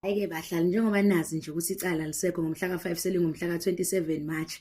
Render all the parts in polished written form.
Hhayi-ke bahlali, njengoba nazi nje ukuthi icala lisekho ngomhla ka-5 selingumhla ka-27 March.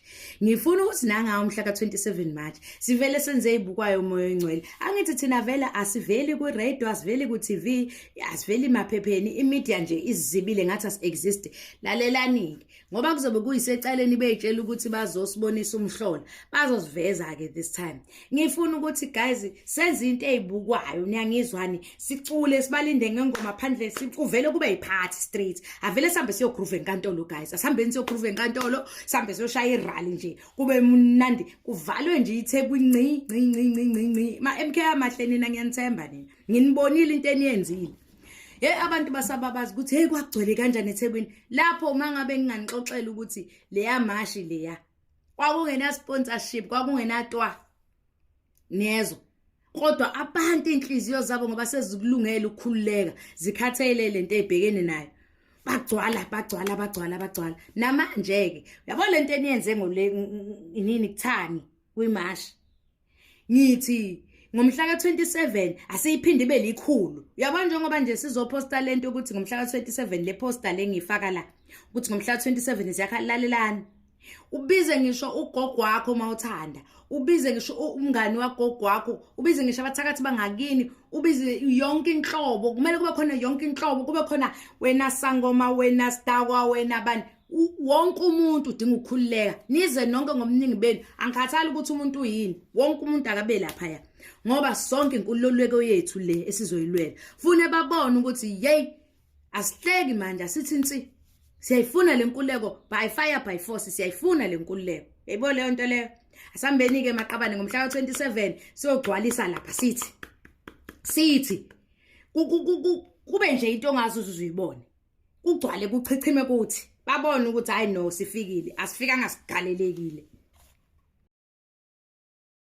Ngifuna ukuthi nangawo umhla ka-27 March sivele senze ey'bukwayo umoya oyingcwele. Angithi thina vele asiveli kwi-radio, asiveli ku-TV, asiveli maphepheni, i-media nje izibile ngathi asi-exist. Lalelani-ke ngoba kuzobe kuyisecaleni bey'tshela ukuthi bazosibonisa umhlola, bazosiveza-ke this time. Ngifuna ukuthi guys senze into ezibukwayo, niyangizwani, sicule sibalinde ngengoma phandle, kuvele kube yiphathi street. Avele sihambe siyogroove enkantolo guys, asihambeni siyogroove enkantolo, sihambe siyoshaya irally nje kube mnandi, kuvalwe nje iTheku nci nci nci nci nci nci. Ma MK amahle nina, ngiyanithemba nina, nginibonile into eniyenzile. Hey, abantu basababaza ukuthi hey, kwagcwele kanjani eThekwini lapho. Uma ngabe nginganixoxela ukuthi leya mashi leya kwakungena sponsorship, kwakungenatwa niyezwa, kodwa abantu inhliziyo zabo ngoba sezikulungela ukukhululeka, zikhathele lento ezibhekene nayo, bagcwala, bagcwala, bagcwala, bagcwala. Namanje ke uyabo lento eniyenze ngole nini kuthani kwimashi, ngithi ngomhla ka-27 asiyiphinde ibe likhulu. Uyabona njengoba nje sizophosta lento ukuthi ngomhla ka-27, le poster le ngiyifaka la ukuthi ngomhla ka-27 ziyakha. Lalelani, ubize ngisho ugogo wakho uma uthanda, ubize ngisho umngani wagogo wakho, ubize ngisho abathakathi bangakini, ubize yonke inhlobo. Kumele kube khona yonke inhlobo, kube khona wena sangoma, wena sidakwa, wena bani, wonke umuntu udinga ukukhululeka. Nize nonke ngomningi benu, angikhathali ukuthi umuntu uyini, wonke umuntu akabe laphaya ngoba sonke inkululeko yethu le esizoyilwela. Fune babone ukuthi yey, asihleki manje, asithi nsi, siyayifuna le nkululeko by fire by force, siyayifuna le nkululeko. Yayibona leyo nto leyo. Asambeni-ke maqabane ngomhla ka-27 siyogcwalisa lapha, sithi kube nje into ongazi uzuyibone, kugcwale kuchichime, kuthi babone ukuthi hayi no, sifikile, asifikanga sigalelekile.